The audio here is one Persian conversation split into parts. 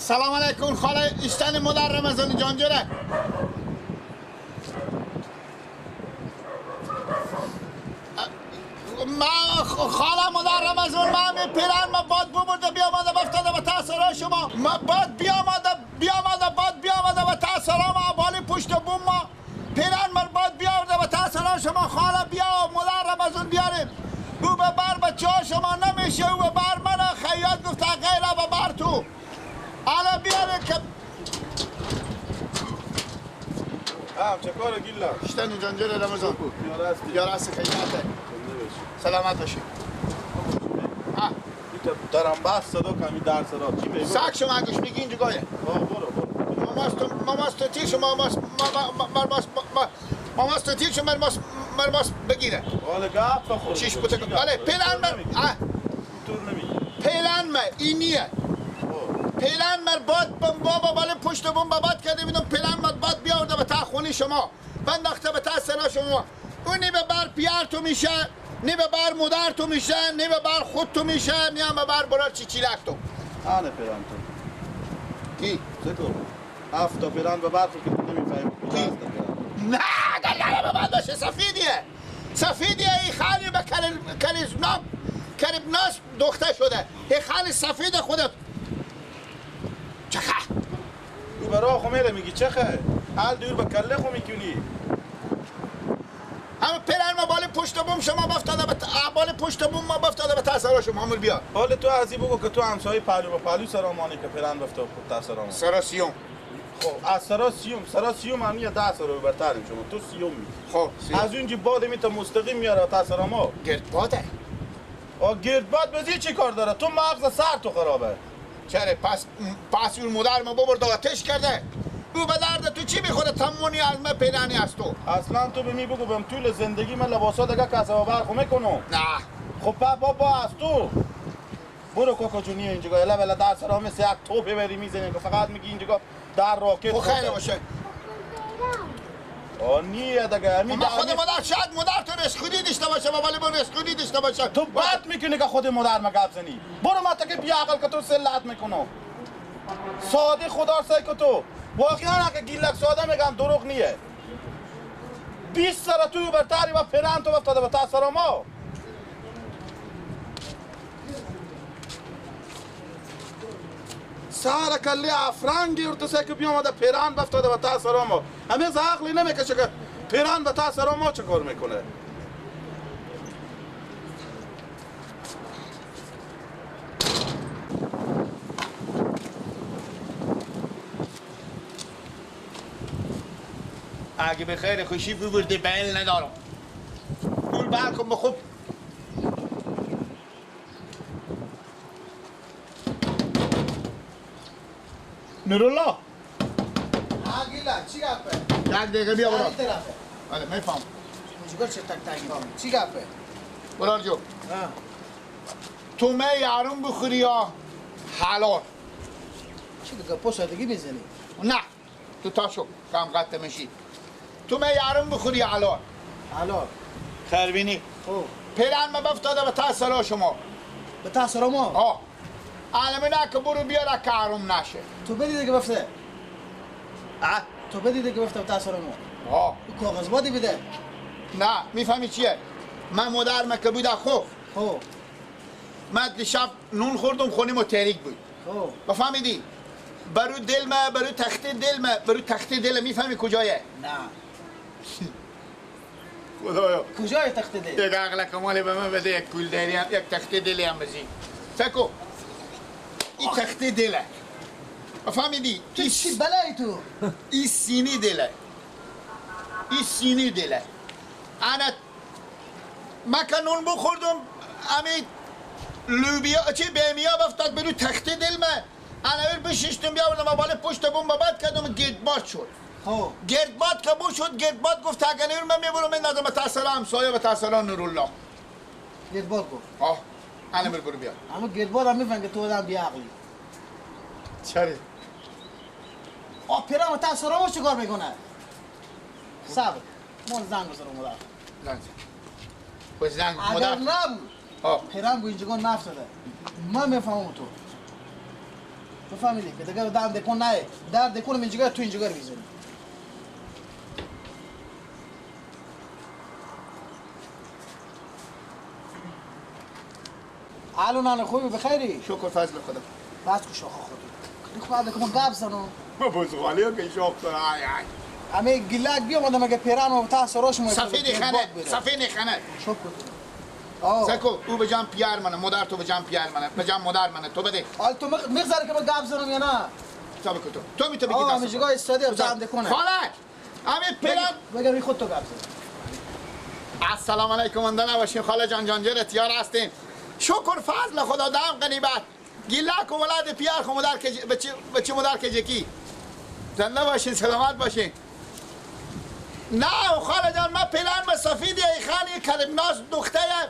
سلام علیکم خاله اشتن مادر رمضان جان جوره. ما خاله مادر رمضان ما می پیرن ما باد ببرده بیامده افتاده به تاثیر شما. ما باد بیامده بیامده باد بیامده به تاثیر ما بالی پشت بوم ما پیرن ما باد بیاورده به تاثیر شما خاله بیا مادر رمضان بیاریم. او به بر بچه شما نمیشه او به بر من خیاط گفته غیره به بر تو. حالا بیاره که هم چه کار گیلا؟ شتن جانجر رمضان یار هستی خیاطه سلامت باشی. ها دارم بس صدا کمی در صدا چی میگی؟ سگ شما گوش میگی اینجا گایه. برو برو. ماماست تو تیر شما ماماست تو تیر شما مرماس بگیره. حالا گپ بخور. چیش بوده؟ بله پلن مر طور نمیگی. پلن مر اینیه. پلن مر باد بابا بالا پشت بوم باد کرده میدم پلن مر باد بیاورده به تا خونی شما بنداخته به تا سرا شما. اونی به بر پیار تو میشه، نی به بر مادر تو میشه، نی به بر خود تو میشه، نی هم به بر برار چیچیلک تو. آنه پلن تو. کی؟ سکو. هفت تا پلن به بر تو که تو نمیفهمی کجا هست پلن. نه گلاره به بر باشه سفیدیه. سفیدیه این خالی به کریزنام کربناس دوخته شده. این خالی سفید خودت. چخه؟ او برا خو میره میگی چخه؟ حال دور به کله خو میکنی. همه پلن ما بالا پشت بوم شما افتاده به بالا پشت بوم ما افتاده به تاثیر شما همون بیا. حالا تو از این بگو که تو همسایه پهلو به پهلو سرامانی که پلن افتاد به تاثیر سرا سیوم. خب از سرا سیوم سرا سیوم هم یه 10 سرا برتریم شما تو سیوم می. خب از اونجا باد می تا مستقیم میاره تاثیر ما. گردباده. آ گردباد بزی چی کار داره؟ تو مغز سر تو خرابه. چرا پس اون مادر ما ببرد آتش کرده. او به درد تو چی میخوره تمونی از من پیرانی از تو. اصلا تو به می بگو بهم طول زندگی من لباسا دیگه کسب برخو میکنم. نه خب بابا از تو برو کاکا جونی اینجا یلا بلا در سر مثل یک توپ بری میزنی که فقط میگی اینجا در راکت. خب خیر باشه. آ نیه دیگه ما خود مادر شاید مادر تو رسخونی داشته باشه و ولی با رسخونی داشته باشه. تو بد میکنی که خود مادر ما گپ زنی. برو ما تا که بی عقل که تو سلعت میکنم. ساده خدا سعی که تو واقعا اگه گیلک ساده میگم دروغ نیه. 20 سال تو برتری و پرن تو افتاده به تاثیر ما. سر کله افرنگی ورته سه که بیامده پرن افتاده به تاثیر ما. همه عقلی نمیکشه که پرن به تاثیر ما چه کار میکنه. اگه به خیر خوشی ببرده بیل ندارم. پول برکن بخوب. نورالله. ها گیلا چی گپه؟ یک دقیقه بیا برار. بله میفهم. چیکار چه تک تک می‌کنی؟ چی گپه؟ برار جو. تو می یارم بخوری یا حلال؟ چی دیگه پوسادگی میزنی؟ نه تو تا شو کم قطع میشی. تو می یارم بخوری حلال؟ حلال. خربینی. خب. پلن ما افتاده به تاثیر شما. به تاثیر ما؟ آه. عالمه نه که برو بیاره که حروم نشه. تو بدی دیگه بفته. اه؟ تو بدی دیگه بفته به تاثیر ما. آه. کاغذ بادی بده. نه میفهمی چیه؟ من مادر ما که بوده خوف. خب. من دیشب نون خوردم خونیم و تریک بود. خب. بفهمیدی؟ برو دل ما برو تخت دل ما برو تخت دل میفهمی کجایه؟ نه. خدایا کجای تخت دل؟ یک عقل کمال به من بده یک کول دلی هم یک تخت دلی هم بزی. سکو این تخت دله. فهمیدی؟ تو چی بلایی تو؟ این سینی دله. این سینی دله. انا من که نون بخوردم امی لوبیا چی بیمیا افتاد برو تخت دل من. انا بششتم بیاوردم بالا پشت بوم باد کردم گردباد شد. خب گردباد که بود شد گردباد گفت اگر من میبرم من ندارم به تاثیر همسایه به تاثیر نورالله. گردباد گفت. آه الان برو بیا. اما گردباد هم میفهم که تو آدم بی‌عقلی. چرا؟ آ پیرم تاثیر ما چیکار میکنه؟ صبر. ما زنگ بزنم مادر. زنگ. زنگ مادر. اگر نبود. آه پیرم گو اینجا نفتاده. من میفهمم تو. تو فهمیدی که دیگه دم دکون نه در دکون من جگر تو اینجا میزنی. الو نانه خوبی بخیری؟ شکر فضل خدا. بس کو شاخ خودت. خدا خدا که گپ زنو. ما بزغالی که شاخ داره. آی آی. همه گلک بیا مادم اگه پیران و تا سراش مو سفید خنه سفید خنه. شکر. سکو او به جام پیار منه مادر تو به جام پیار منه به جام مادر منه تو بده. حال تو میگذره که ما گپ زنم یا نه؟ تو بگو تو می تو بگی دست. آ میگه استادی جام دکنه. خاله همه پیران بگم خود تو گپ زن. السلام علیکم انده نباشین خاله جان جانجر تیار هستیم. شکر فضل خدا دم غنیبت گیلک و ولد پیار خو مادر که بچه مادر که جکی زنده باشین سلامت باشین. نه خاله جان من پیران من سفیدی ای خالی کرمناز دختره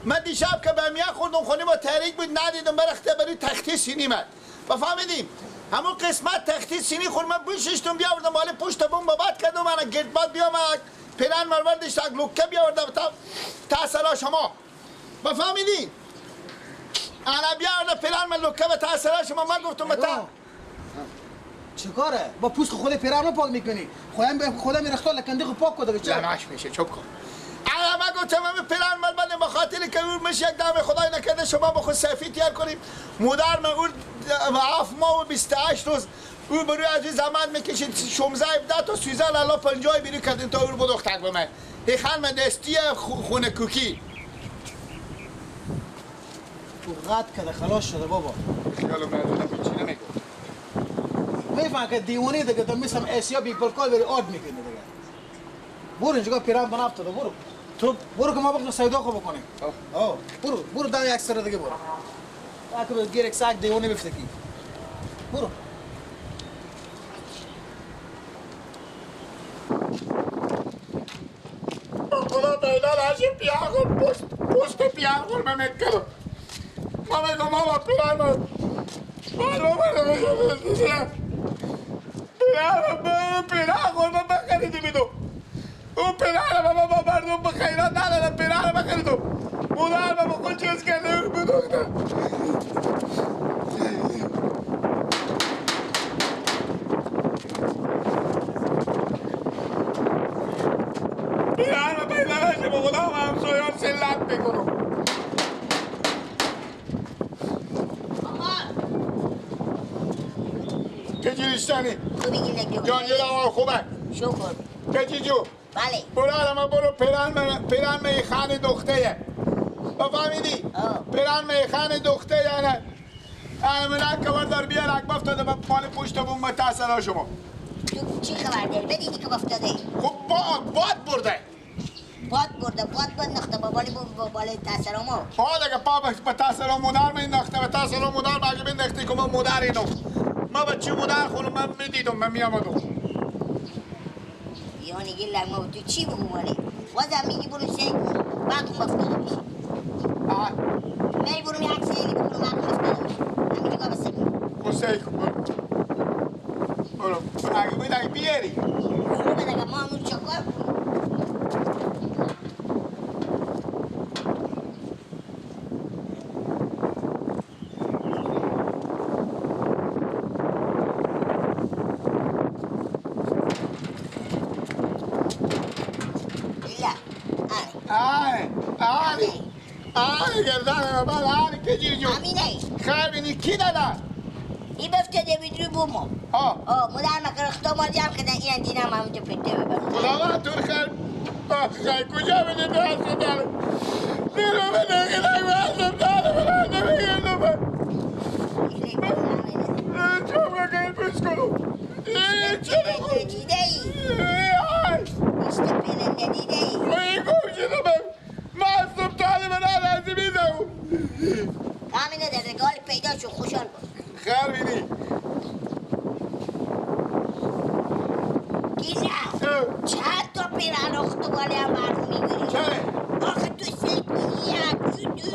من دیشب که به میان خوردم خونه با تحریک بود ندیدم برخته بروی تختی سینی من بفهمیدیم همون قسمت تختی سینی خورد من بششتم بیاوردم مال پشت بوم بابت کردم من گردباد بیام پیران مروردش لوکه بیاوردم تا سلا شما بفهمیدی انا بیاورده پیران من لوکه به تا شما من گفتم تا چه کاره؟ با پوست خود پیران رو پاک میکنی خودم خودم میرختا لکنده خو پاک کده چه لنش میشه چوب کن. انا من گفتم من پیران من بده به خاطر که اون میشه یک دم خدای نکرده شما با خود سفید تیار کنیم مادر من اون 7 ماه و 28 روز او بروی از این زمان میکشید 16 17 تا 13 الا 50 بیرو کردین تا اون بدختک به من ای خانم دستی خونه کوکی تو غد کرده خلاص شده بابا. خیالم ندارم چی نمیگم. میفهم که دیوانه دیگه تو مثل اسیا بی پرکال بری آد میکنی دیگه. برو اینجا پیران بنا افتاده برو. تو برو که ما بخو سیدا خو بکنیم. آه برو برو دم یک سر دیگه برو. تا که گیرک سگ دیوانه بفته کی. برو. خدا پیدا نشه پیاغو پشت پشت پیاغو من میکردم. ما میگم ماما پیران من پیران پیران خورم بخریدی میدو اون پیران ما با مردم به خیرات ندادم پیران بخریدم مادر ما خود چیز کرده اون بدوختم پیران پیدا نشه به خدا همسایه‌ام سلت میکنم. کجیشتنی؟ خوبی گیلک جان جان آقا خوبه. شکر. کجی جو؟ بله. برو من برو پیران من خان دخته. بفهمیدی؟ پیران من خان دخته یعنی انا من که وردار بیار اک افتاده به مال پشت بوم متأثر شما. تو چی خبر داری؟ بدیدی که افتاده. خب باد برده. باد برده باد بنداخته با بالی با بالی تاثرامو. باد اگه پا به تاثر مادر مینداخته به تاثر مادر اگه بنداختی که ما مادر اینو ما بچه مادر خونم من میدیدم من میامدم. یعنی گیلک ما تو چی بگو مالی؟ بازم میگی برو سیل کن بعد افتاده میشه. آه می برو یک سیلی بکنم بعد افتاده میشه. همینجا که بس کن. سیل کن برو. اگه بود اگه بیاری. خوبه دیگه ما همون چکار کنیم. آره گردن من آره کجی جو امینه خبینی کی دادا ای بفته بیدرو بومو آه آه مادر مکر خدا مال جمع کردن این دینم همونجا پته ببر خداوند تو خیر خیر کجا بده به هستم داره نیرو بده خیلی به هستم داره بده نمیگردم من چون بگیر پیش کنم چرا ندیده ای ایست پلن ندیده ای ای گم من من از صبح تا حالا من از میدم همینه در رگال پیدا شو خوشحال باش خیر بینی گیزم چند تا پیرهن اخت بالی هم مردم میگیری چرا؟ آخه تو سیل یک تو دو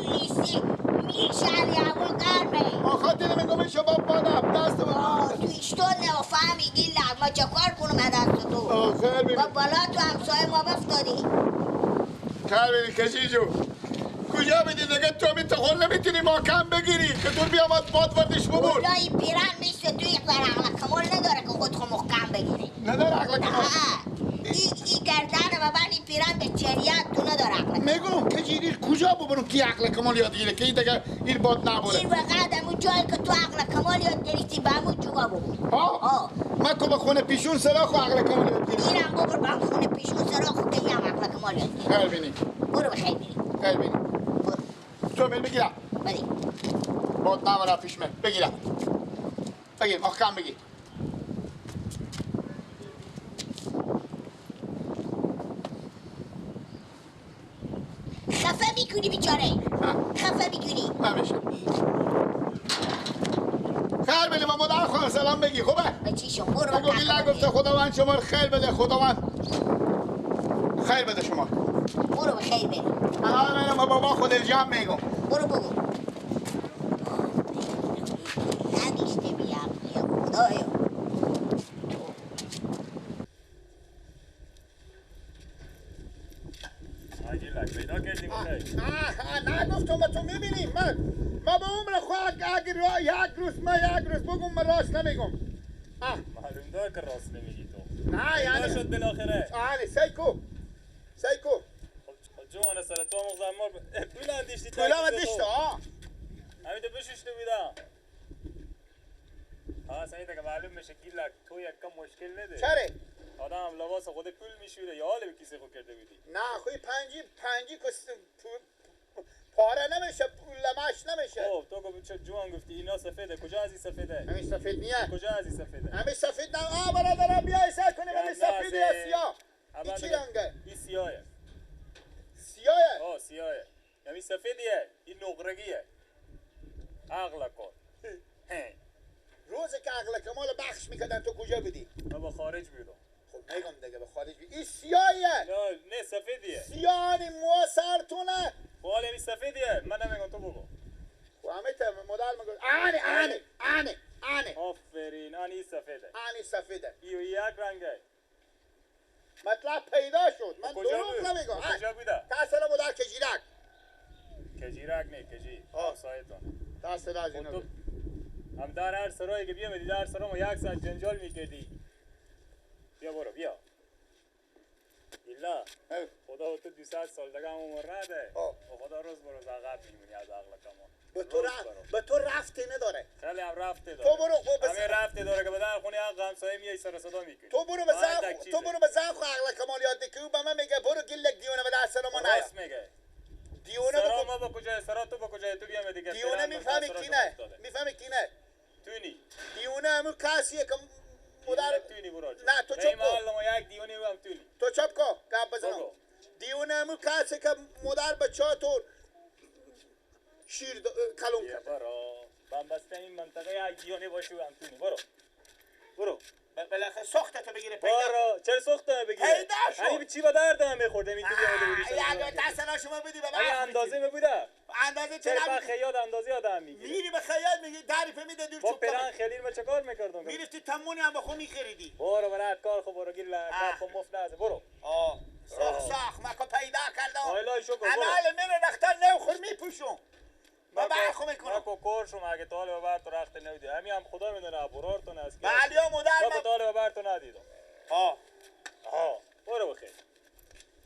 سه میشن هوا گرمه آخه دل میگم شباب بادم دست آه تو ایشتون نفهمی گیلم ما چه کار کنم از دست تو خیر بینی با بالا تو همسایه ما بفتادی خیر بینی کشی جو کجا بدی دیگه؟ تو می تخون نمیتونی محکم بگیری که تو بیامد باد وردش ببر. والله پیرن مثل تو یک عقل کمال نداره که خود خو محکم بگیری. نداره عقل کمال. ای گردن و من این پیرن به چریت تو نداره عقل. میگم که جیری کجا ببرم که عقل کمال یاد گیره که این دیگه این باد نبره. این وقت همون جایی که تو عقل کمال یاد گرفتی به همون جوگا ببر. ها؟ من که به خونه پیشون سراخ و عقل کمال یاد گرفتم. اینم ببر به خونه پیشون سراخ که اینم عقل کمال یاد گیره. خیر بینی. برو به خیر بینی. خیر بینی. تو من بگیرم. بلی. باد نبره پیش من. بگیرم. بگیر محکم بگیر. خفه میکنی بیچاره. خفه میکنی. نمیشه. خیر بده ما مادر خانم سلام بگی خوبه؟ به چی شو برو بگو بیلا گفته خداوند شما رو خیر بده. خداوند خیر بده شما. برو به خیر بده. الان من بابا خود جمع میگم. برو بگو. نداشته بیم خدایا. نه گفتم با تو میبینیم. من به عمر خود اگر یک روز من یک روز بگم من راست نمیگم. معلوم دار که راست نمیگی تو. نه یعنی شد بالاخره. آره سیکو سیکو. خب جوان سر تو مغزم ما پول اندیشتی. پول اندیشتی ها. همین تو بششته بودم. ها سعید که معلوم میشه گیلک تو یک کم مشکل نده. چرا؟ آدم لباس خود پول میشوره یا حال به کیسه خود کرده بودی؟ نه خوی پنجی کس پاره نمیشه، لمش نمیشه. خب تو که جوان گفتی اینا سفیده، کجا از این سفیده؟ همین سفید نیه. کجا از این سفیده؟ همین سفید نه. آ برادرم بیا سر کنیم همین سفید یا سیاه. این چی رنگه؟ این سیاهه. سیاهه؟ آه سیاهه. یعنی سفیدیه، این نقرگیه. عقل کن. روزی که عقل کمال بخش میکردن تو کجا بودی؟ من با خارج بودم. خب میگم دیگه به خارج بودی. این سیاهیه. نه نه سفیدیه. سیاه مو سرتونه. خب حالا این سفیدیه. من نمیگم تو بگو. خب همه تا مدل میگه آنه آنه آنه آنه. آفرین آنی سفیده. آنی سفیده. ایو یک رنگه. مطلب پیدا شد. من دروغ نمیگم. کجا بوده؟ تاثیر مدل کجیرک. کجیرک نه کجی. همسایه‌تون. تاثیر از اینو. هم در هر سرایی که بیامدی در سرا ما یک ساعت جنجال میکردی. بیا برو بیا. ایلا خدا تو 200 سال دیگه هم عمر نده. خدا روز بروز عقب میمونی از عقل کما. به تو رفتی نداره. خیلی هم رفتی داره. تو برو همه رفتی داره که به در خونه حق همسایه میای سر صدا میکنی. تو برو به زن تو برو به زن خو عقل کمال یاد که او به من میگه برو گلک دیونه به در سرا ما نیا. راست میگه. دیونه سرا ما با کجای سرا تو با کجای تو بیام دیگه. دیونه میفهمی کی نه؟ میفهمی کی نه؟ تونی. دیونه همون کسیه که مادر تونی برو. نه تو چپ کن. ما یک دیونه هم تونی. تو چپ کن گپ بزنم. دیونه همون کسیه که مادر بچه تو شیر کلون کرد. برو. بسته این منطقه یک دیونه باشه هم تونی. برو. برو. بالاخره سوخت تو بگیره پیدا. برو. چرا سوخت بگیره؟ پیدا شد. همین چی با درد هم می‌خورد می تو بیامده بودی. اگه دست شما بدی به من. اندازه می‌بوده. اندازه چه چرا خیاط اندازه آدم میگیره. میری به خیاط میگی تعریف میده دور چوب. با پرن خیلی ما چه کار میکردم؟ میرفتی تمونی هم با خود میخریدی. برو برو کار خو برو گیل کار مفت نزه برو. آه ساخ ساخ ما که پیدا کردم. الهی شکر. الان میره رختن نو خور میپوشم. ما برخو میکنم. ما کو کورشم اگه طالب بر تو رخت نمیدی. همین هم خدا میدونه برارتون است. علی مادر ما طالب بر تو ندیدم. آه آه برو بخیر.